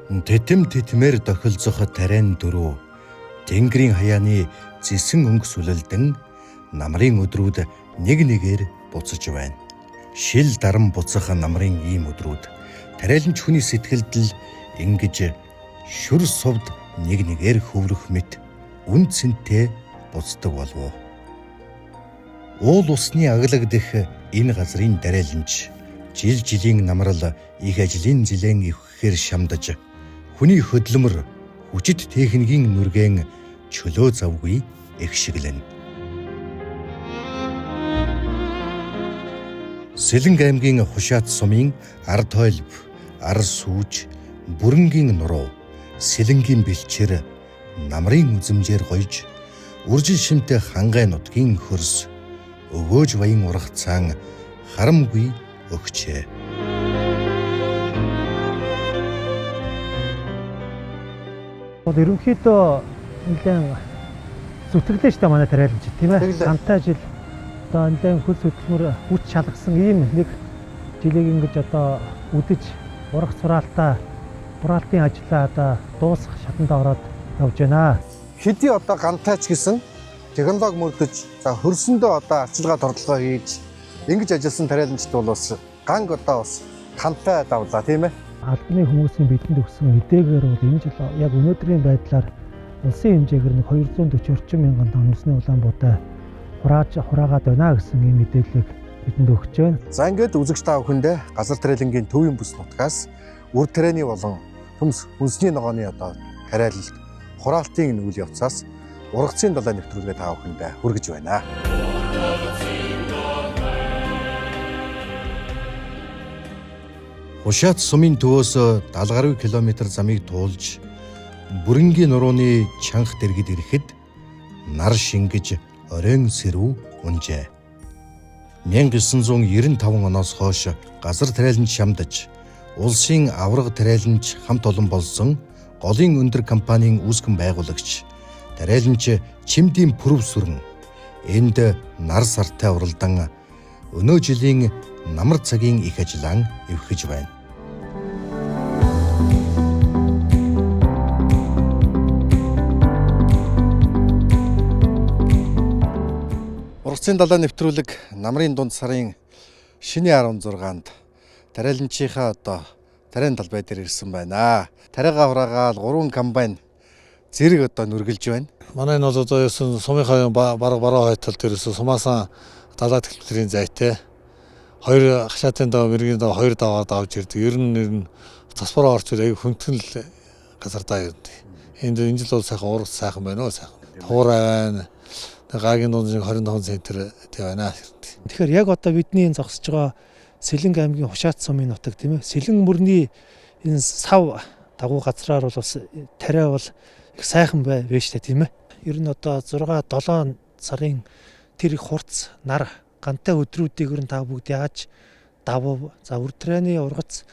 Тэтим титмээр дохилцох тариан дөрөв Тэнгэрийн хаяаны зэсэн өнгө сүлэлдэн намрын өдрүүд нэг нэгээр буцаж байна. Шил даран буцах намрын ийм өдрүүд тариаланч хүний сэтгэлд л ингэж шүр сувд нэг нэгээр хөврөх мэт үн цэнтэй буцдаг болов уу? Уул усны аглаг дэх энэ газрын дариаланч жил жилийн намрал их ажлын зилэн ивхэхээр шамдаж хүний хөдөлмөр хүчит техникийн нүргээн чөлөө завгүй эгшиглэнэ. Сэлэнг аймгийн Хушаат сумын ард хойлб, ар сүүж, бүрэнгийн нуруу, Сэлэнгийн бэлчээр намрын үзмжээр гоёж, үржил шимтэй хангай нутгийн хөрс, өгөөж баян ургацаан харамгүй өгчээ. Бол ерөнхийдөө нэлээд зүтгэлээ шүү дээ манай тариаланч, тийм ээ. Гантай жил одоо нэлээд хөл хөдөлмөр хүч шалгасан ийм нэг жилийг ингэж одоо үдэж урах сураалтаа хураалтын ажлаа одоо дуусгах шатанд ороод явж байна. Хэдий одоо гантайч гэсэн технологи мөрдөж, за хөрсөндөө одоо арчилгаа тордлогоо хийж ингэж ажилласан тариаланчд бол бас ганг одоо бас хантай давлаа, тийм ээ. Албаны хүмүүсийн бидэнд өгсөн мэдээгээр бол энэ жил яг өнөөдрийн байдлаар улсын хэмжээгээр нэг 240 орчим мянган тонн нүсний улаан буудай хураагаад байна гэсэн ийм мэдээллийг бидэнд өгч байна. За ингээд үзэгч та бүхэндээ газар тариалангийн төвийн бүс нутгаас үр тарианы болон төмс хүнсний ногооны одоо тариалалт хураалтын үйл явцаас ургацын далай нэвтрүүлгээ та бүхэндээ хүргэж байна. Хушаат сумын төвөөс 70 гаруй километр замыг туулж Бүрэнгийн нурууны чанх дэргэд ирэхэд нар шингэж оройн сэрүү унжээ. 1995 оноос хойш газар тариаланч шамдаж улсын аварга тариаланч хамт олон болсон голын өндөр компанийн үүсгэн байгуулагч тариаланч Чимдийн Пүрэв сүрэн энд нар сартай уралдан өнөө жилийн намар цагийн их ажиллаан эвхэж байна. Ургацын далай нэвтрүүлэг намрын дунд сарын шинэ 16-нд тариаланчийнхаа одоо тариан талбай дээр ирсэн байна. Тариагаа хураагаал 3 комбайн зэрэг одоо нүргэлж байна. Манай энэ бол одоо ерөөсөн сумынхаа бараг баруун хойд тал дээрээс сумаасан 70 км-ийн зайтай хоёр хашаатын дав мэргийн дав хоёр даваа давж ирдэг. Ер нь нэр нь цасбараа орчвол аяг хүнтэн л газар даа ер нь. Энд энэ жил бол сайхан ургац сайхан байна уу сайхан. Туурай байна. Гагийн дунд 25 центр тэг байна. Тэгэхээр яг одоо бидний энэ зогсож байгаа Сэлэнг аймгийн Хушаат сумын нутаг, тийм ээ. Сэлэн мөрний энэ сав дагуу газраар бол бас тариа бол их сайхан бай штэ, тийм ээ. Ер нь одоо 6 7 сарын тэр их хурц нар гантай өдрүүдийг ер нь та бүгд яаж давав? За үр тарианы ургац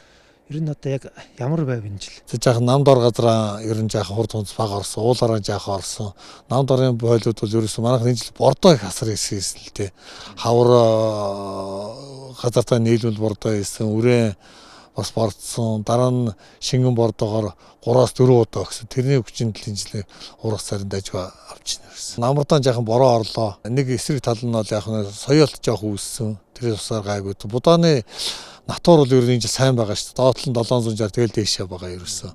ер нь одоо яг ямар байв энэ жил? Тэг жаахан нам дор газараа ер нь жаахан хурд хунц бага орсон, уулаараа жаахан орсон. Нам дорын бойлууд бол ерөөсөн манайх энэ жил бордоо их асар ирсэн л дээ. Хавар газартаа нийлүүл бордоо ирсэн, үрээн бас бордсон. Дараа нь шингэн бордоогоор 3-4 удаа өгсөн. Тэрний хүчинд л энэ жил урах сарын дажгүй авч ирсэн. Намардаан жаахан бороо орлоо. Нэг эсрэг тал нь бол яг нь соёолт жоох үүссэн. Тэрээс усаар гайгүй. Будааны натур бол ер нь энэ жил сайн байгаа шүү дээ. Доотлол нь 760 тэгэл дээшээ байгаа ерөөсөн.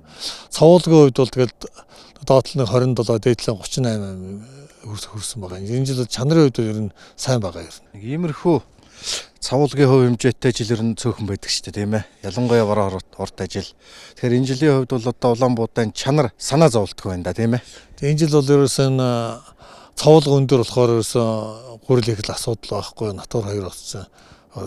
Цовуулгын хувьд бол тэгэл доотлол нь 27, дээдлэн 38 хөрсөн байгаа. Энэ жил чанарын хувьд ер нь сайн байгаа ер нь. Нэг иймэрхүү цавуулгын хувь хэмжээтэй жил ер нь цөөхөн байдаг шүү дээ, тийм ээ. Ялангуяа бороо урт ажил. Тэгэхээр энэ жилийн хувьд бол одоо улаан буудаан чанар санаа зовлтгүй байна да, тийм ээ. Тэгээ энэ жил бол ерөөсөн цовуулга өндөр болохоор ерөөсөн гурил их л асуудал байхгүй. Натур хоёр болсон.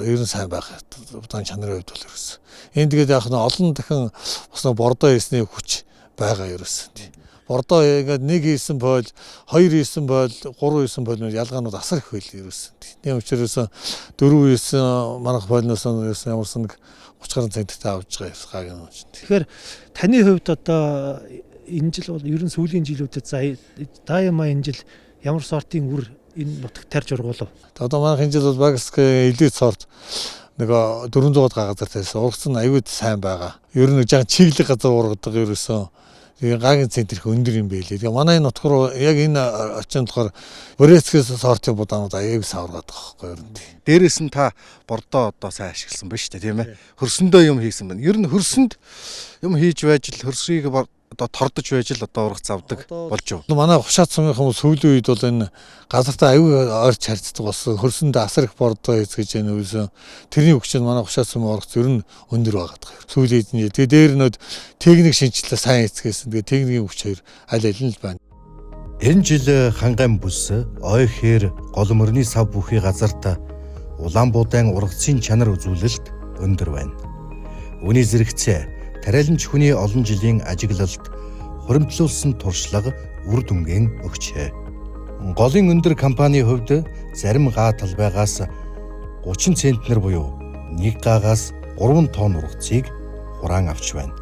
Ер нь сайн байх. Удаан чанарын хувьд бол ерөөсөн. Энэ тэгээд яг нь олон дахин бас нэг бордоо хийсний хүч байгаа ерөөсөн. Бордоо ингээд нэг хийсэн пойл, хоёр хийсэн пойл, гурван хийсэн пойл ялгаанууд асар их байл ерөөсөн. Тийм учраас дөрөв хийсэн манайх пойлноос ерөөсөн ямарсан нэг 30 гаруй центртэй авч байгаа юм гагийн юм. Тэгэхээр таны хувьд одоо энэ жил бол ер нь сүүлийн жилүүдэд за даяма энэ жил ямар сортын үр энэ нутагт тарж ургуулв? Одоо манайх энэ жил бол Багскийн элит сорт Нэг 400 га газар тавьсан. Ургац нь аюул сайн байгаа. Ер нь жаахан чиглэг газар ургадаг ерөөсөн. Тэгээ гагийн центр их өндөр юм байлээ. Тэгээ манай энэ нутг руу яг энэ орчинд болохоор Борецкээс сортын будаанууд аяг сайн ургаад байгаа байхгүй юу ер нь. Дээрээс нь та бордоо одоо сайн ашигласан байна шүү дээ, тийм ээ. Хөрсөндөө юм хийсэн байна. Ер нь хөрсөнд юм хийж байж л хөрсийг одоо тордож байж л одоо ургац авдаг болж юу. Манай Хушаат сумынхан сүүлийн үед бол энэ газартаа аюу ойрч харьцдаг болсон. Хөрсөндөө асар их бордоо эзгэж яана үүсэн. Тэрний өгч нь манай Хушаат сумын ургац ер нь өндөр байгаад байгаа. Сүүлийн үед нь тэгээ дээр нь техник шинжилгээ сайн эзгээсэн. Тэгээ техникийн хүч хоёр аль аль нь л байна. Энэ жил Хангайн бүс ой хээр гол мөрний сав бүхий газарт улаан буудаан ургацын чанар үзүүлэлт өндөр байна. Үүний зэрэгцээ тариаланч хүний олон жилийн ажиглалт хуримтлуулсан туршлага үр дүнгийн өгчээ. Голын өндөр компани хувьд зарим гаа талбайгаас 30 центнер буюу 1 гаагаас 3 тонн ургацыг хураан авч байна.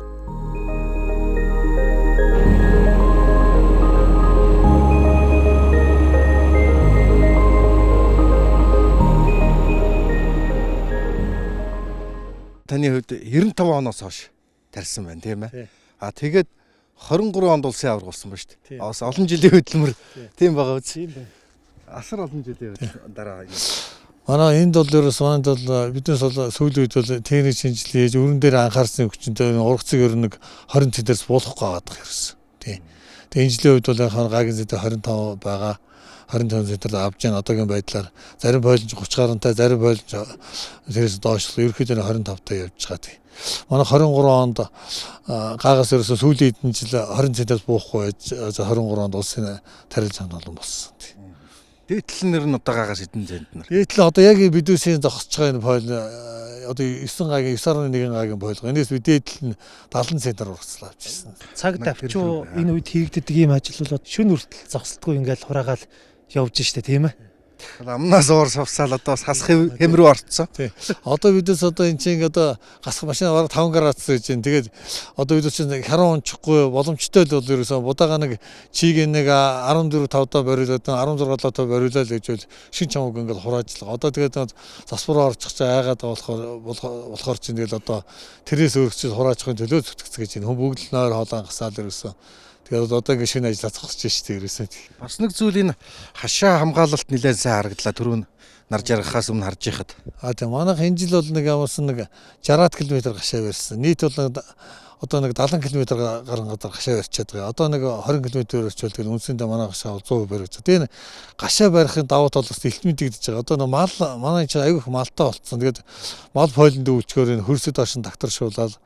Таны хувьд 95 оноос хойш тарьсан байна, тийм ээ. А тэгээд 23 онд улсын аварга болсон ба шүү дээ. Бас олон жилийн хөдөлмөр тийм байгаа үз. Тийм байна. Асар олон жилийн дараа Манай энд бол ерөөс манайд бол биднээс бол сүүлийн үед бол техник шинжилгээ хийж өрн дээр анхаарсан хүчинтэй ургацыг ер нь нэг 20 центнерс буулгахгүй байгаад байгаа ерөөс. Тийм. Тэгээ энэ жилийн үед бол яг гагийн центр 25 байгаа. 25 центр авч яана одоогийн байдлаар зарим бойлонж 30 гарантай, зарим бойлонж тэрээс доошлох ерөнхийдөө 25 таа явж байгаа тийм. Манай 23 онд гаагаас ерөөсөө сүүлийн хэдэн жил 20 центнерс буухгүй байж 23 онд улсын тариалан чанд олон болсон тийм. Дээдл нэр нь одоо гаагаас хэдэн центнер? Дээдл одоо яг бидүүсийн зогсож байгаа энэ пойл одоо 9 гагийн 9.1 гагийн пойл. Энээс би дээдл нь 70 центр ургацлаа авчихсан. Цаг давчуу энэ үед хийгддэг ийм ажил бол шөнө хүртэл зогсолтгүй ингээл хураагаал явж штэ, тийм ээ. Амнаас уур сувсаал одоо бас хасах хэм рүү орцсон. Тий. Одоо бидээс одоо энэ чинь одоо гасах машин бараг 5 градус гэж байна. Тэгээд одоо бидээс чинь харан унчихгүй боломжтой л бол ерөөсөө будаага нэг чигийн нэг 14 5 даа бариулаад 16 таа бариулаа л гэж бол шин чамаг ингээл хураажлаа. Одоо тэгээд засвар орчих чи айгаад болохоор чинь тэгэл одоо тэрээс өөрчлөлт хураачихын төлөө зүтгэц гэж байна. Хүн бүгд л нойр хоолой гасаал ерөөсөө. Тэгээд одоо ингээ шинэ ажиллаа зогсож штэ ерөөсөө. Бас нэг зүйл энэ хашаа хамгаалалт нэлээд сайн харагдлаа. Түрүүн нар жаргахаас өмнө харж байхад. А тийм манайх энэ жил бол нэг ямарсан нэг 60 км гашаа барьсан. Нийт бол одоо нэг 70 км гарan газар гашаа барьчаад байгаа. Одоо нэг 20 км барьчвал тэгэл үндсэндээ манай гашаа 100% баригдаж. Тэгээ энэ гашаа барихын давуу тал бас элтмэдэгдэж байгаа. Одоо нэг мал манай чинь аягүй их малтай болцсон. Тэгээд мал пойлонд өвчгөр энэ хөрсөд оршин докторшуулаад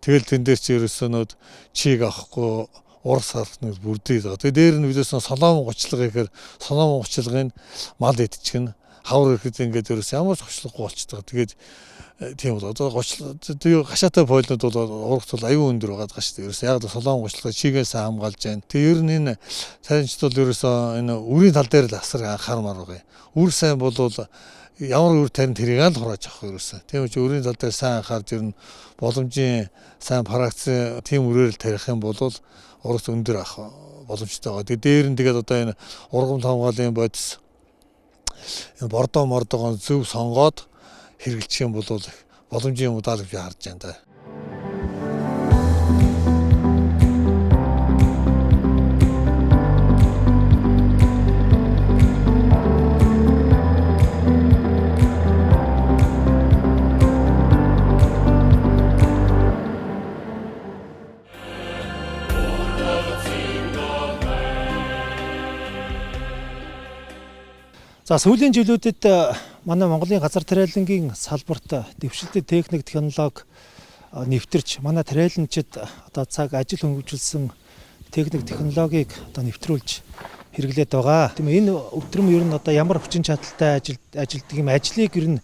тэгэл тэн дээр чи ерөөсөө нөд чиг авахгүй урас харах нэг бүрдээ байгаа. Тэгээ дээр нь бидээс солоомон гочлого гэхээр солоомон гочлогын мал идчихэн хавар ирэхэд ингээд ерөөс ямар ч гочлогогүй болчихдог. Тэгээд тийм бол одоо гочлог тэгээ гашаатай пойлнууд бол ургац бол аюу өндөр байгаа даа шүү дээ. Ерөөс яг л солоомон гочлогоо чигээ сайн хамгаалж байна. Тэгээ ер нь энэ царинчд бол ерөөсөө энэ үрийн тал дээр л асар анхаармаар байгаа юм. Үр сайн бол ямар үр тарин тэрийг л хурааж авах ерөөсөө. Тийм учраас үрийн тал дээр сайн анхаарч ер нь боломжийн сайн пракци тийм үрээр л тарих юм бол ургац өндөр авах боломжтой байгаа. Тэгээ дээр нь тэгээд одоо энэ ургамал хамгааллын бодис энэ бордоо мордогоо зөв сонгоод хэрэглэх юм бол боломжийн юм даа л гэж харж байна да. За сүүлийн жилүүдэд манай Монголын газар тариалангийн салбарт дэвшилтэт техник технологи нэвтэрч манай тариаланчид одоо цаг ажил хөнгөвжүүлсэн техник технологиг одоо нэвтрүүлж хэрэглээд байгаа. Тийм ээ, энэ өвтрөм ер нь одоо ямар хүчин чадалтай ажилтдаг юм, ажлыг ер нь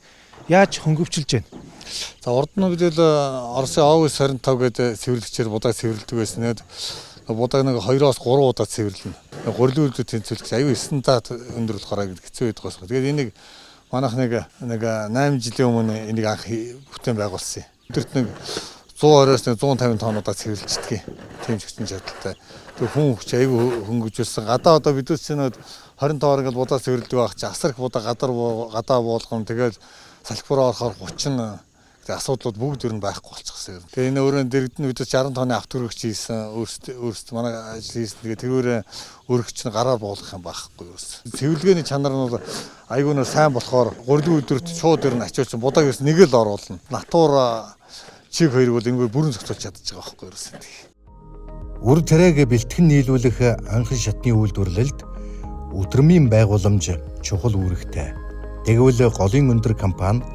яаж хөнгөвчилж байна? За урд нь бид л Оросын ОВС 25 гэдэг цэвэрлэгчээр будааг цэвэрлэдэг байсан. Будааг нэг 2-оос 3 удаа цэвэрлэнэ. Гурилын үйлдвэр тэнцвэрлэх аюу стандарт өндөр болохоор гэдэг хэцүү байдаг байсан. Тэгээд энийг манайх нэг 8 жилийн өмнө энийг анх бүтээн байгуулсан юм. Өдөрт нэг 120-оос 150 тонн удаа цэвэрлждэг. Тийм ч хүчин чадалтай. Тэг хүн хүч аюу хөнгөжүүлсэн. Гадаа одоо бид чинь 25 ингээд будаа цэвэрлэдэг байх чи асар их будаа гадаа буулган тэгэл Салхи бороо орохоор 30 асуудлууд бүгд ер нь байхгүй болчихсон юм. Тэгээ энэ өөрөө дэргэд нь бид 60 тонны авто өргөч хийсэн, өөрсдөө манай ажил хийсэн. Тэгээ тэрүүрээ өргөч нь гараар буулгах юм байхгүй ерөөс. Цэвэрлэгээний чанар нь бол айгүй нөр сайн болохоор гурилан өдөрт шууд ер нь ачуулсан. Будааг ерөөс нэг л оруулна. Натур чиг хоёрыг бол энэгээр бүрэн зохицуулж чадчих байгаа байхгүй ерөөс. Үр тариаг бэлтгэн нийлүүлэх анхан шатны үйлдвэрлэлд өдрөмийн байгууламж чухал үүрэгтэй. Тэгвэл голын өндөр компани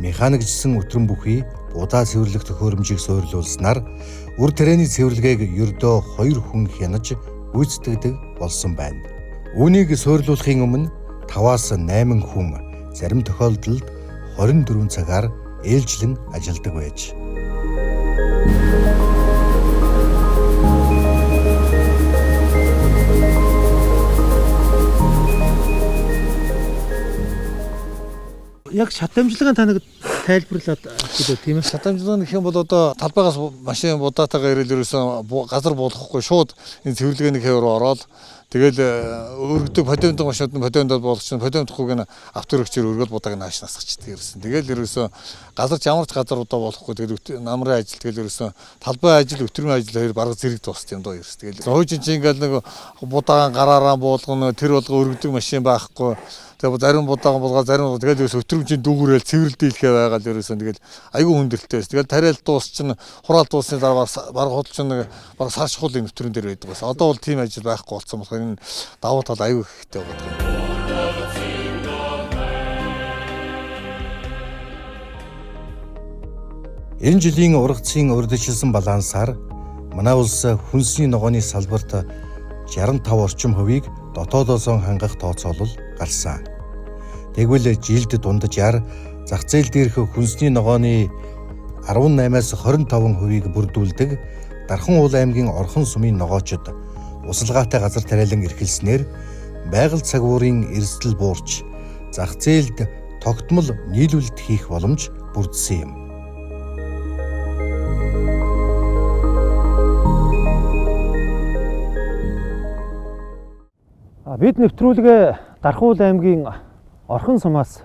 механикжсан өтрөн бүхий будаа цэвэрлэх төхөөрөмжийг суйрлуулснаар үр тарианы цэвэрлэгээг ердөө 2 хүн хянаж гүйцэтгэдэг болсон байна. Үүнийг суйрлуулахын өмнө 5-аас 8 хүн зарим тохиолдолд 24 цагаар ээлжлэн ажилладаг байж. Яг шат амжилгаан та нэг тайлбарлаад хэлээ тийм ээ. Шат амжилгаан гэх юм бол одоо талбайгаас машин будаатайгаа ирэл ерөөсөн газар буулгахгүй шууд энэ цэвэрлэгээний хэв рүү ороод тэгэл өргөдөг подиумд машинууд нь подиумдод буулгачин подиумдохгүйг нь авто өргөчөөр өргөөл будааг нааш насгач ерөөсөн. Тэгэл ерөөсөн газар ч ямар ч газар удаа болохгүй тэгэл намрын ажил тэгэл ерөөсөн талбай ажил өтрийн ажил хоёр бараг зэрэг дууссан юм доо ерөөс. Тэгэл хуучин чи ингээл нэг будаагаан гараараа буулгана тэр болго өргөдөг машин байхгүй. Тэгээ зарим будаагаан буулгаа зарим тэгэл ерөөс өтрөмжийн дүүгүрэл цэвэрлдийлхээ байгаа л ерөөсөн тэгэл айгүй хүндрэлтэй байсан. Тэгэл тариал дуусчин хураал дуусны дараа бараг худалчин нэг бараг сар чухал энэ өтрөн дээр байдаг байсан. Одоо бол тийм ажил байхгүй болсон болохоор энэ давуу тал айгүй хэрэгтэй байгаа юм. Энэ жилийн ургацын урьдчилсан балансаар манай улс хүнсний ногооны салбарт 65 орчим хувийг дотоодоосоо хангах тооцоолол гарсан. Тэгвэл жилд дунджаар зах зээл дээрх хүнсний ногооны 18-аас 25 хувийг бүрдүүлдэг Дархан уул аймгийн Орхон сумын ногоочид усалгаатай газар тариалан эрхэлснээр байгаль цагуурын эрсдэл буурч зах зээлд тогтмол нийлүүлэлт хийх боломж бүрдсэн юм. Бид нэвтрүүлгээ Дархан уул аймгийн Орхон сумаас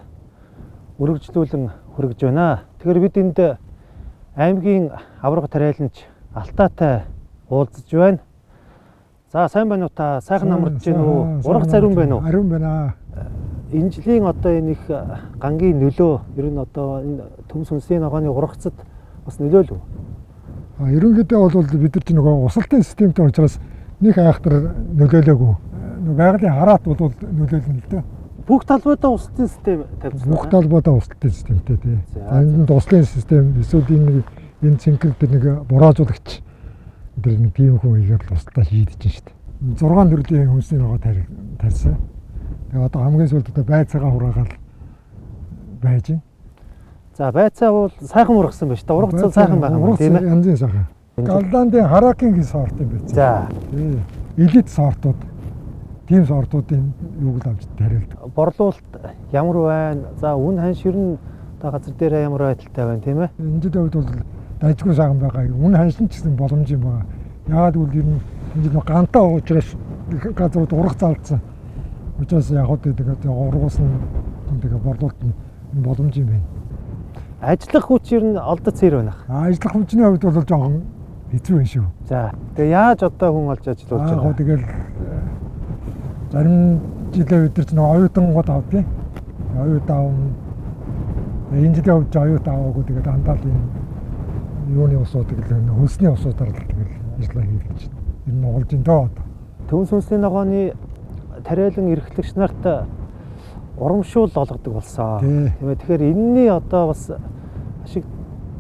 үргэлжлүүлэн хүргэж байна. Тэгэхээр бид энд аймгийн аварга тариаланч Алтаатай уулзаж байна. За сайн байна уу та? Сайхан амарч байна уу? Ургац ариун байна уу? Ариун байна. Энэ жилийн одоо энэ их гангийн нөлөө ер нь одоо энэ төмс хүнсний ногооны ургацад бас нөлөөлөв. Ерөнхийдөө бол бид нар ч нөгөө усалтын системтэй учраас нэг айхтар нөлөөлөөгүй. Байгалийн хараат бол нөлөөлнө л дээ. Бүх талбайдаа усалтын систем тавьсан. Бүх талбайдаа усалтын системтэй тий. За энэ туслын систем эсвэл энэ энэ цэнхэр дээр нэг бураажуулагч тэр нэг тийм хүн игээд тусдаа шийдэж шүү дээ. 6 төрлийн хүнсний ногоо тарьсан. Тэгээ одоо хамгийн сүүлд одоо байцаагаа хураагаал байж байна. За байцаа бол сайхан ургасан байна шүү дээ. Ургац сайхан байгаа юм тийм ээ. Янзын сайхан. Голландын Харакингийн сорт юм байна. За. Элит сортууд тийм сортуудын юуг л авч тариалдаг. Борлуулалт ямар байна? За үн ханш ер нь одоо газар дээр ямар байдалтай байна тийм ээ? Энэ жилийн хувьд бол дайжгүй сайхан байгаа. Үн ханш нь ч гэсэн боломж юм байна. Яагаад гэвэл ер нь энэ жил гантаа учраас их газрууд урах залдсан. Учраас яг хөө тэгээд ургуулсан тэгээд борлуулалт нь боломж юм байна. Ажиллах хүч ер нь олдоц хэр байна? Ажиллах хүчний хувьд бол жоохон хэцүү юм шүү. За тэгээ яаж одоо хүн олж ажиллуулж Яг байна? хөө тэгэл зарим жилээ бид нар ч нэг оюутангууд авдیں۔ Оюутан аавна. Энэ жилийн хувьд ч оюутан аваагүй тэгээд дандаа л энэ юуны усууд тэгэл хөлсний усуудаар л тэгэл ажиллаа хийх гэж байна. Энэ нь олж ин доо одоо. Төмс хүнсний ногооны тариалан эрхлэгч нарт урамшуул олгодог болсон. Тий. Тийм ээ. Тэгэхээр энэний одоо бас ашиг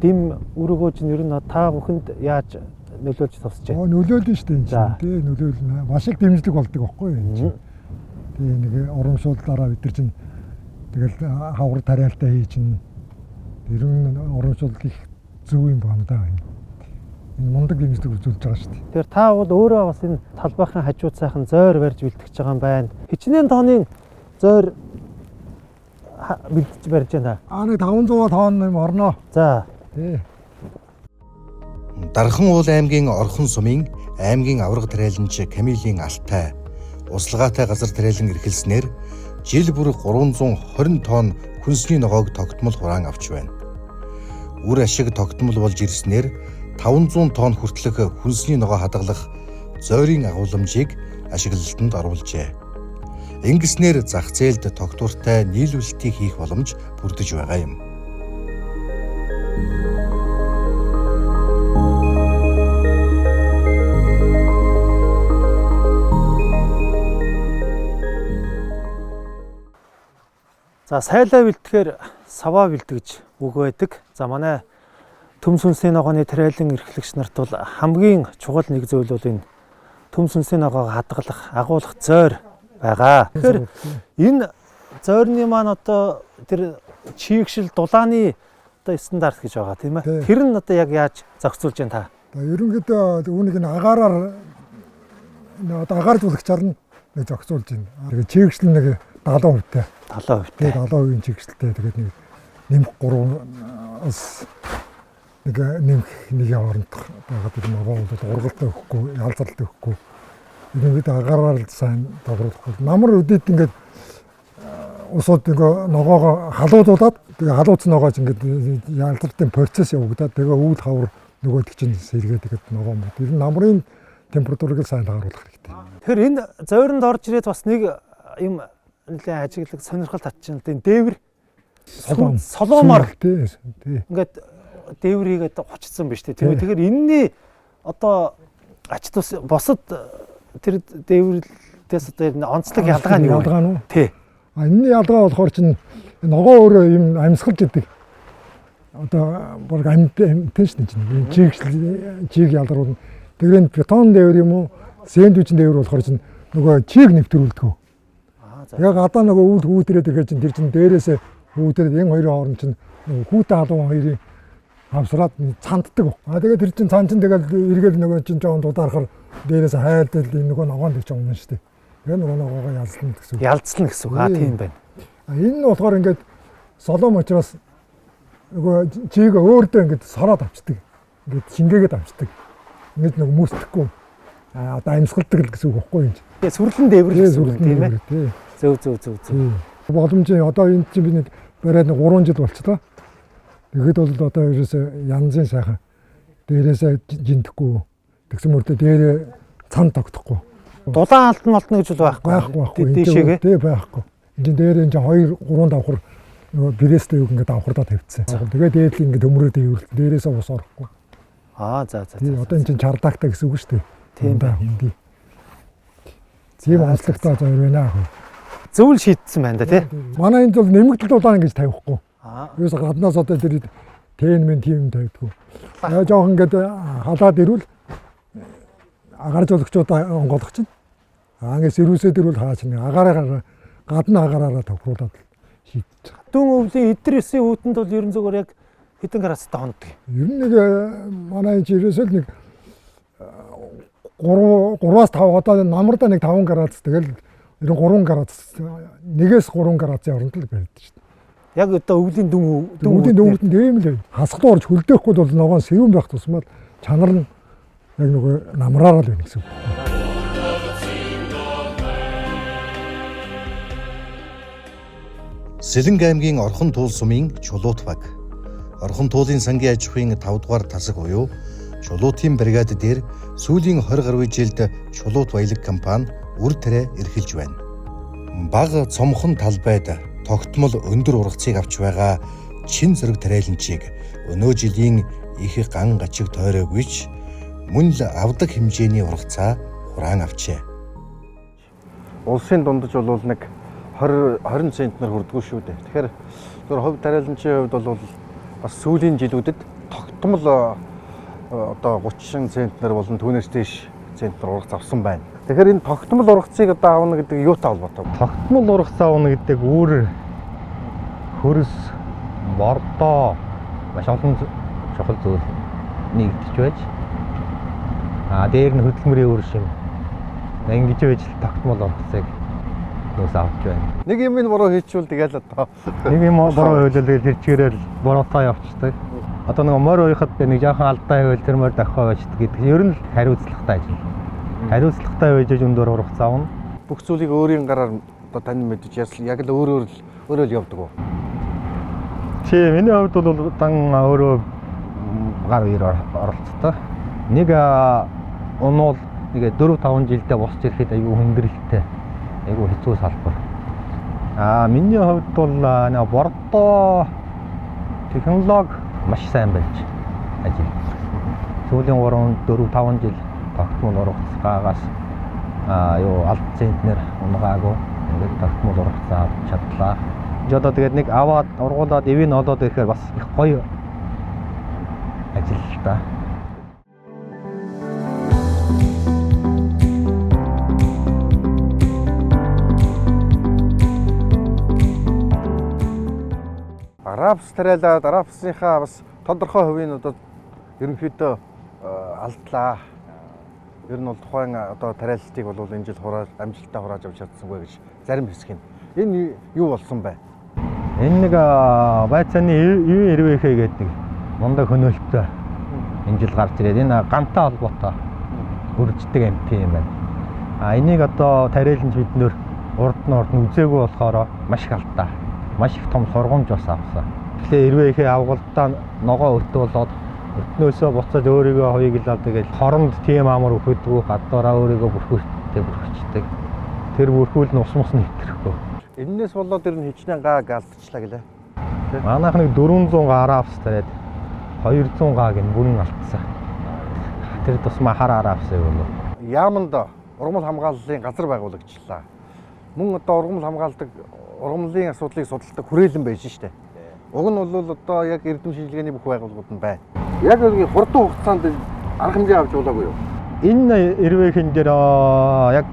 дэм үр өгөөж нь ер нь та бүхэнд яаж нөлөөлж тусч байна? Оо нөлөөлнө шүү дээ энэ За. чинь. Тий нөлөөлнө. Маш их дэмжлэг болдог байхгүй юу энэ чинь. Тий нэг урамшууллаараа бид нар чинь тэгэл хавар тариалтай хий чинь ер нь урамшуул их зөв юм байна даа. Энэ мундаг дэмжлэг үзүүлж байгаа шүү дээ. Тэгэхээр та бол өөрөө бас энэ талбайхын хажууд сайхан зойр барьж бэлтгэж байгаа юм байна. Хичнээн тонын зойр бэлтэж барьж байна. Аа нэг 500 тонн юм орноо. За. Тий. Дархан уул аймгийн Орхон сумын аймгийн аварга тариаланч Камилийн Алтай усалгаатай газар тариалан эрхэлснээр жил бүр 320 тонн хүнсний ногоог тогтмол хураан авч байна. Үр ашиг тогтмол болж ирснээр 500 тонн хүртэлх хүнсний ногоо хадгалах зоорийн агуулмжийг ашиглалтанд оруулжээ. Ингэснээр зах зээлд тогтвортой нийлүүлэлтийг хийх боломж бүрдэж байгаа юм. За сайлаа бэлтгэхээр саваа бэлтгэж үг байдаг. За манай төмс хүнсний ногооны тариалан эрхлэгч нарт бол хамгийн чухал нэг зүйл бол энэ төмс хүнсний ногоог хадгалах, агуулах зойр байгаа. Тэгэхээр энэ зойрны маань одоо тэр чийгшил дулааны одоо стандарт гэж байгаа тийм ээ. Тэр нь одоо яг яаж зохицуулж байна та? Ерөнхийдөө үүнийг нь агаараар одоо агааржуулагчаар нь нэг зохицуулж байна. Тэгээд чийгшил нэг 70% тай. 70% тай. Тэгээд 70% чийгшилтэй. Тэгээд нэг нэмэх 3-аас нэг нэмэх нэгийн хооронд байгаа тэр ногоо бол ургалт өгөхгүй, ялзралт өгөхгүй. Ерөнхийдөө агаараар л сайн тохируулахгүй. Намар үдээд ингээд усууд ингээ ногоогоо халуудуулаад тэгээ халууц ногоож ингээд ялзралтын процесс явагдаад тэгээ өвөл хавар нөгөөдөг чинь сэргээд тэгээд ногоо мод. Тэр намрын температурыг л сайн тааруулах хэрэгтэй. Тэгэхээр энэ зойронд орж ирээд бас нэг юм нэлээд ажиглаг сонирхол татчихна л энэ дээвэр солоомор ингээд дээвэр хийгээд хучсан биз дээ. Тэгэхээр энэний одоо ач тус бусад тэр дээвэрлээс одоо энэ онцлог ялгаа нь юу вэ? Тий. А энэний ялгаа болохоор чинь ногоо өөрөө юм амьсгалж идэг. Одоо баг амьтан шүү дээ. Энэ чийгшил чийг ялгаруулна. Тэгэхээр энэ бетон дээвэр юм уу, сэндвичэн дээвэр болохоор чинь нөгөө чийг нэвтрүүлдэг. Яг гадаа нөгөө өвөл хүүтрээд ирэхээр чинь тэр чинь дээрээсээ хүүтрээд энэ хоёрын хооронд чинь хүүтэн халуун хоёрын хавсраад цанддаг. А тэгээд тэр чинь цан чинь тэгэл эргээл нөгөө чинь жоон дудаархаар дээрээс хайлтал энэ нөгөө ногоон дээр чинь унна шүү дээ. Тэгээ нөгөө ногоогоо ялцлана гэсэн үг. Ялцлана гэсэн үг. А тийм байна. А энэ нь болохоор ингээд солоом учраас нөгөө чийг өөртөө ингээд сороод авчдаг. Ингээд шингээгээд авчдаг. Ингээд нөгөө мөрсдөхгүй. А одоо амьсгалдаг л гэсэн үг байхгүй юм чи. Тэгээ сүрлэн дээвэр гэсэн үг тийм ээ. Зөв зөв зөв зөв. Боломжийн одоо энэ чинь би нэг бариад 3 жил болчихлоо. Тэгэхэд бол одоо ерөөсөө янзын сайхан дээрээсээ жиндэхгүй тэгсэн мөртөө дээрээ цан тогтохгүй. Дулаан алтан малтна гэж бол байхгүй. Байхгүй. Дээшээгээ. Тий байхгүй. Энэ чинь дээр энэ 2 3 давхар нөгөө престэй юу ингээд давхардаа тавьчихсан. Тэгээ дээд л ингээд төмрөө дээвэрлээ. Дээрээсээ ус орохгүй. Аа за за. Тий одоо энэ чинь чардаактай гэсэн үг шүү дээ. Тийм байна. Тийм онцлогтой зойр байна аа. Зөвл шийдсэн байна да тий. Манай энд бол нэмэгдэл дулаан гэж тавихгүй. Юус гаднаас одоо тэр тэн мэн тийм тавьдгүй. Яг жоох ингээд халаад ирвэл агаржуулагчудаа онгойлгох чинь. Аа ингээд сэрүүсээд ирвэл хаач нэг агаараар гадна агаараараа тохируулаад шийдэж байгаа. Дүн өвлийн эдэр 9 үүтэнд бол ерөн зүгээр яг хэдэн градустай хондог юм. Ер нь нэг манай энэ ерөөсөө л нэг 3-аас 5 одоо намардаа нэг 5 градус тэгэл ер нь 3 градус 1-ээс 3 градусын оронд л байдаг шүү дээ. Яг одоо өвлийн дүн өвлийн дүн тийм л хасгалуу орж хөлдөөхгүй бол ногоон сэрүүн байх тусмал чанар нь яг нөгөө намраараа л байна гэсэн үг. Сэлэнг аймгийн Орхон туул сумын Чулуут баг. Орхон туулын сангийн аж ахуйн 5 дугаар тасаг буюу Чулуутын бригад дээр сүүлийн 20 гаруй жилд Чулуут баялаг компани үр тариа эрхэлж байна. Бага цомхон талбайд тогтмол өндөр ургацыг авч байгаа чин зэрэг тариаланчийг өнөө жилийн их ган гачиг тойроогүй ч мөн л авдаг хэмжээний ургацаа хураан авчээ. Улсын дундаж бол нэг 20 центнер хүрдэггүй шүү дээ. Тэгэхээр зөвхөн хувь тариаланчийн хувьд бол бас сүүлийн жилүүдэд тогтмол одоо 30 центнер болон түүнээс дээш центнер ургац авсан байна. Тэгэхээр энэ тогтмол ургацыг одоо авна гэдэг юутай холбоотой вэ? Тогтмол ургац авна гэдэг өөр хөрс, бордоо маш олон чухал зүйл нэгдэж байж дээр нь хөдөлмөрийн үр шим ингэж байж л тогтмол ургацыг нөөс авч байна. Нэг юм нь буруу хийчихвэл тэгэл одоо нэг юм буруу хийвэл тэр чигээрээ буруутай явчихдаг. Одоо нэг морь уяхад нэг жоохон алдаа хийвэл тэр морь давхаа байждаг гэдэг. Ер нь л хариуцлагатай ажил. Хариуцлагатай байж өндөр ургац авна. Бүх зүйлийг өөрийн гараар одоо тань мэдэж яг л өөрөө л явдаг уу? Тийм, миний хувьд бол дан өөрөө гар үеэр оролцдог. Нэг унуул нэг 4-5 жилдээ босч ирэхэд айгүй хүндрэлтэй, айгүй хэцүү салбар. Миний хувьд бол нэг бордоо технологи маш сайн болж ажилладаг. Сүүлийн 3 4 5 жил тогтмол ургацгаагаас юу алт центнер унгаагүй ингээд тогтмол ургацаа авч чадлаа. Одоо тэгээд нэг аваад ургуулад ивэн олоод ирэхээр бас их гоё ажил л да. Рапс тариалаад рапсынхаа бас тодорхой хувийн одоо ерөнхийдөө алдлаа. Ер нь бол тухайн одоо тариалалтыг бол энэ жил хурааж амжилттай хурааж авч чадсангүй гэж зарим хэсэг нь. Энэ юу болсон бэ? Энэ нэг байцааны ивэн эрвээхэй гэдэг мундаг хөнөөлтөй энэ жил гарч ирээд энэ гантай холбоотой хөрждөг амт юм байна. Энийг одоо тариаланч бид нөр урд нь үзээгүй болохоор маш их алдаа. Маш их том сургамж бас авсан. Тэгэхээр эрвээхэй авгалдаа ногоо өтөө болоод өтнөөсөө буцаж өөрийгөө хоёглаад тэгэл хоронд тийм амар өхөдгүү гадуураа өөрийгөө бүрхүүртэй бүрхчихдэг. Тэр бүрхүүл нь ус мус нэвтрэхгүй. Эннээс болоод ер нь хичнээн гааг алдчихлаа гэлээ. Манайх нэг 400 га араавс тариад 200 гааг нь бүрэн алдсан. Тэр тусмаа хар араавсыг болов. Яаманд ургамал хамгааллын газар байгуулагчлаа. Мөн одоо ургамал хамгаалдаг ургамлын асуудлыг судалдаг хүрээлэн байж штэ. Уг нь бол одоо яг эрдэм шинжилгээний бүх байгууллагууд нь байна. Яг нэг хурдан хугацаанд арга хэмжээ авч болоогүй юу? Энэ эрвээхэн дээр яг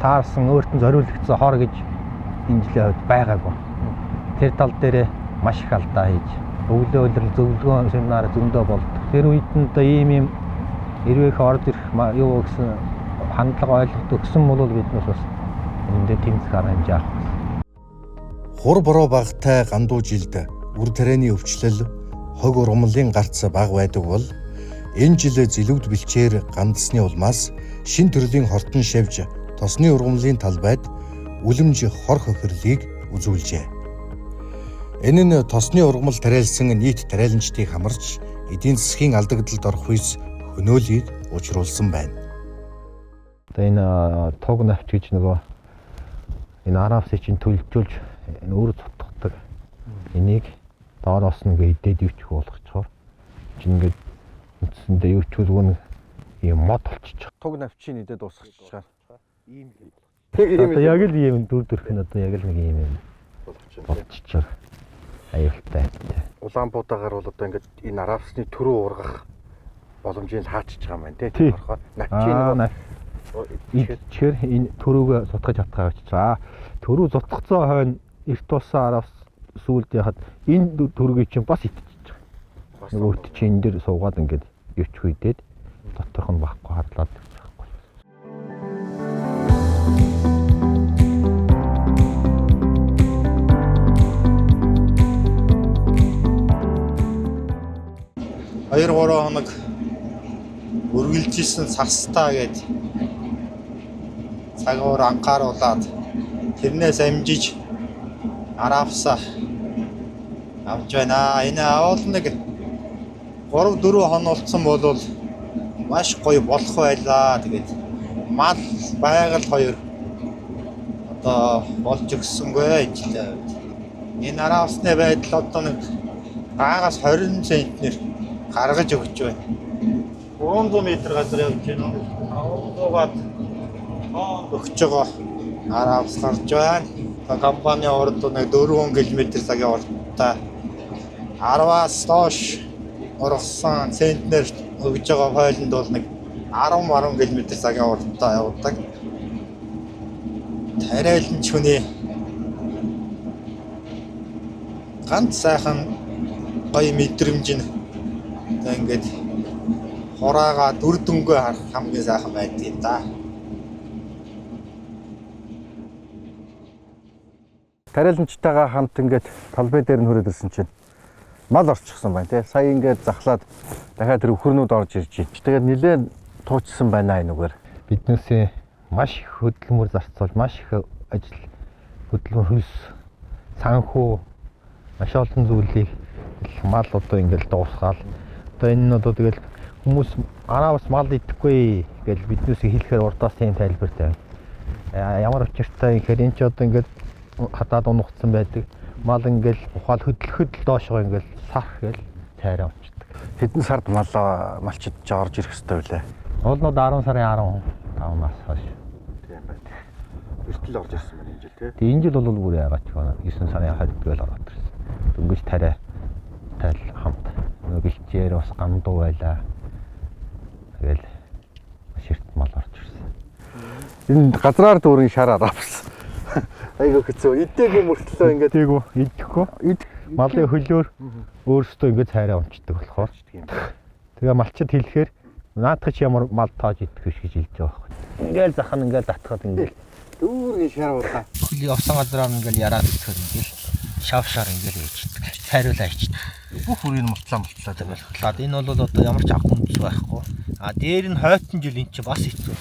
таарсан өөрт нь зориулагдсан хор гэж энэ жилийн хувьд байгаагүй. Тэр тал дээр маш их алдаа хийж өглөө өдрөл зөвлөгөө семинар зөндөө болдог. Тэр үед нь одоо ийм эрвээхэ орж ирэх юу гэсэн хандлага ойлголт өгсөн бол биднээс бас энэ дээр тэмцэх арга хэмжээ авах. Хур бороо багтай гандуу жилд үр тарианы өвчлөл хог ургамлын гарц бага байдаг бол энэ жил зэлүүд бэлчээр гандсны улмаас шин төрлийн хортон шавж тосны ургамлын талбайд үлэмж хор хохирлыг үзүүлжээ. Энэ нь тосны ургамал тариалсан нийт тариаланчдыг хамарч эдийн засгийн алдагдлалд орох үс хөнөөлийг учруулсан байна. Одоо энэ туг навч гэж нөгөө энэ араавсыг чинь төлжүүлж энэ үр цутгадаг. Энийг доороос нь ингээ идээд юучих болгочхоор чинь ингээд үндсэндээ юу ч үлгүн ийм мод болчих. Туг навчийн идээд дуусгачихаар. Ийм л юм. Одоо яг л ийм дүр төрх нь одоо яг л нэг ийм юм болчихоор аюултай. Улаанбуудаагаар бол одоо ингээд энэ араавсны төрөө ургах боломжийг хаачиж байгаа юм байна тий. Тодорхой. Навчийн нөгөө идчихээр энэ төрөөгөө сутгаж чадхаа болчихоо. Төрөө зутгацсан хойно эрт туссан аравс сүүлд яхад энэ төрөгийг чинь бас идчихэж байгаа. Нөгөөт чинь энэ дээр суугаад ингээд юуч хүйдээд доторх нь байхгүй харлаад байхгүй. Хоёр 3 хоног үргэлжилсэн сарстаа гээд цагаар анхааруулад тэрнээс амжиж араавсаа авч байна. Энэ авал нэг 3-4 хонолцсон бол маш гоё болох байлаа. Тэгээд мал байгаль хоёр одоо болж өгсөнгүй энэ жилийн хувьд. Энэ араавсны байдал одоо нэг гаагаас 20 центнер гаргаж өгч байна. 300 м газар явж байна. 500-аад тонн өгч байгаа араавс гарч байна. Компани урд нэг 4 км цагийн урттай 10-аас доош ургасан центнер өгж байгаа хойлонд бол нэг 10 км цагийн урттай явдаг. Тариаланч хүний ганц сайхан гоё мэдрэмж нь одоо ингээд хураагаа дүр дүнгээ харах хамгийн сайхан байдгийг да. Тариаланчтайгаа хамт ингээд талбай дээр нь хүрээд ирсэн чинь мал орчихсон байна тий. Сая ингээд захлаад дахиад тэр өхөрнүүд орж ирж байна. Тэгээд нилээн туучсан байна энүүгээр. Биднээсээ маш их хөдөлмөр зарцуул, маш их ажил хөдөлмөр хөлс, санхүү маш олон зүйлийг Мал одоо ингээл дуусгаал. Одоо энэ нь одоо тэгэл хүмүүс араас мал идэхгүй гэж биднээс хэлэхээр урдаас тийм тайлбартай байна. Ямар учиртай гэхээр энэ ч одоо ингээд хадаад унагцсан байдаг. Мал ингээл ухаал хөдлөхөд л доошоо ингээл сарх гээл тайраа унцдаг. Хэдэн сард мал малчид ч орж ирэх ёстой билээ? Уулнууд 10 сарын 15-наас хойш. Тийм байна. Эртэл орж ирсэн байна энэ жил тий. Тэгээ энэ жил бол бүр яагаад ч 9 сарын 20-д л ороод ирсэн. Дөнгөж тариа тайл хамт. Нөгөө гэлчээр бас гамдуу байлаа. Тэгэл маш эрт мал орж ирсэн. Энэ газраар дүүрэн шар аравс. Айгуу хэцүү. Идээгүй мөртлөө ингээд Идээгүү, идэхгүй. Малын хөлөөр өөрсдөө ингээд цайраа унцдаг болохоор. Тэгээ малчид хэлэхээр наадах чи ямар мал тоож идэх биш гэж хэлж байгаа байхгүй. Ингээл зах нь ингээл татхад ингээл дүүргийн шар удаа. Хөл явсан газараа ингээл яраад идэхээр ингээл шав шар ингээл ээждэг. Цайруулаа ичдэг. Бүх үрийг мултлаа мултлаа Тийм болохоор энэ бол одоо ямар ч авах үндэс байхгүй. А дээр нь хойтон жил эн чинь бас хэцүү.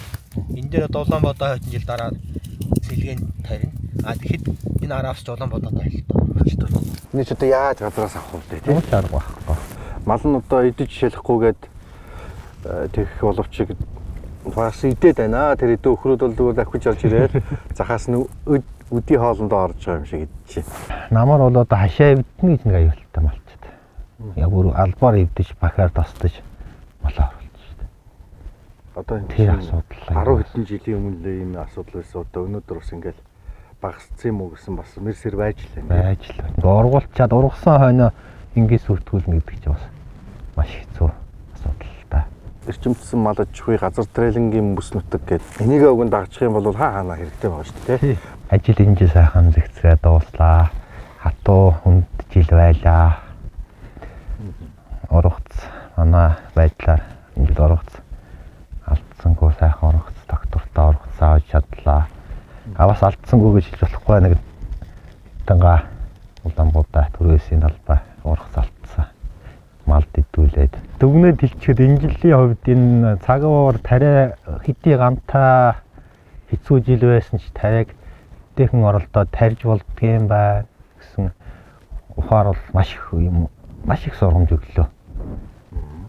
Энэ дээр одоо Улаанбаатар хойтон жил дараа сэлгэн тарина. А тэгэхэд энэ аравс ч Улаанбаатар хайлтаа. Энэ ч одоо яаж газраас авах вэ тий? ямар ч арга байхгүй. Мал нь одоо идэж шалахгүйгээд тэгэх боловч бас идээд байна. Тэр идэ өхрүүд бол зүгээр давхиж орж ирээд захаас нь үдий хоолндоо орж байгаа юм шиг идчихэ. Намар бол одоо хашаа эвдэнэ гэж нэг аюултай малчид. Яг бүр албаар эвдэж бахаар тасдаж малаа оруулж шүү дээ. Одоо энэ Тэр асуудал. 10 хэдэн жилийн өмнө л ийм асуудал байсан. Одоо өнөөдөр бас ингээл багассан юм уу гэсэн бас мэр сэр байж л байна. Байж л байна. Ингээ ургуулчаад ургасан хойноо ингээд сүртгүүлнэ гэдэг чинь бас маш хэцүү асуудал л та. Эрчимтсэн мал аж ахуй газар трейлингийн бүс нутаг гэдэг. Энийг өгөн дагчих юм бол хаа хаана хэрэгтэй байгаа шүү дээ. Тий. Ажил энэ жил сайхан зэгцрээ дууслаа. Хатуу хүнд жил байлаа. Ургац манай байдлаар энэ жил ургац алдсангүй сайхан ургац доктортой ургац авч чадлаа. А бас алдсангүй гэж хэлж болохгүй нэг танга Улаанбаатар түрээсийн талбай ургац алдсан. Малд идүүлээд. Дүгнээд хэлчихэд энэ жилийн хувьд энэ цагаар тариа хэдий гамтаа хэцүү жил байсан ч тариаг эвтэйхэн оролдоод тарьж болдгийм байна гэсэн ухаар бол маш их юм маш их сургамж өглөө.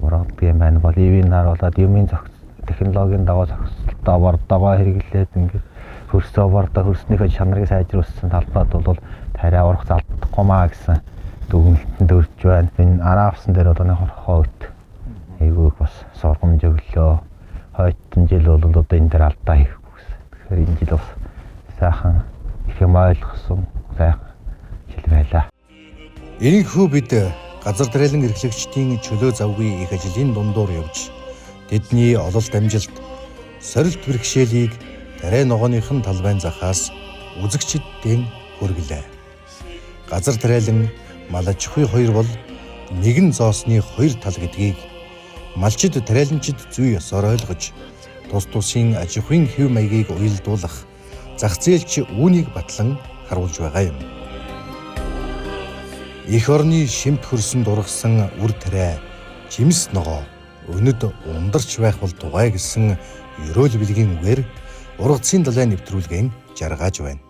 Ургадгийм байна бол ивийн харуулад юмын зохиц технологийн дагуу зохицолтой бордоогоо хэрэглээд ингээд хөрсөө бордоо хөрснийхөө чанарыг сайжруулсан талбайд бол тариа ургац алдахгүй маа гэсэн дүгнэлтэнд өрж байна. Энэ араавсан дээр одоо нэг хорхоо өт айгүй их бас сургамж өглөө. Хойтон жил бол одоо энэ дээр алдаа хийхгүй гэсэн. Тэгэхээр энэ жил бас сайхан их юм ойлгосон сайхан жил байлаа. Энэхүү бид газар дрэйлэн эрхлэгчдийн чөлөө завгүй их ажлын дундуур явж тэдний ололт амжилт, сорилт бэрхшээлийг тариа ногооныхон талбайн захаас үзэгчддээ хүргэлээ. Газар тариалан мал аж ахуй хоёр бол нэгэн зоосны хоёр тал гэдгийг малчид тариаланчид зүй ёсоор ойлгож тус тусын аж ахуйн хэв маягийг уялдуулах зах зээлч үүнийг батлан харуулж байгаа юм. Эх орны шимт хөрсөн дургасан үр тариа, жимс ногоо өнөд ундарч байх бол тугай гэсэн ерөөл бэлгийн үгээр ургацын далай нэвтрүүлгэн жаргаж байна.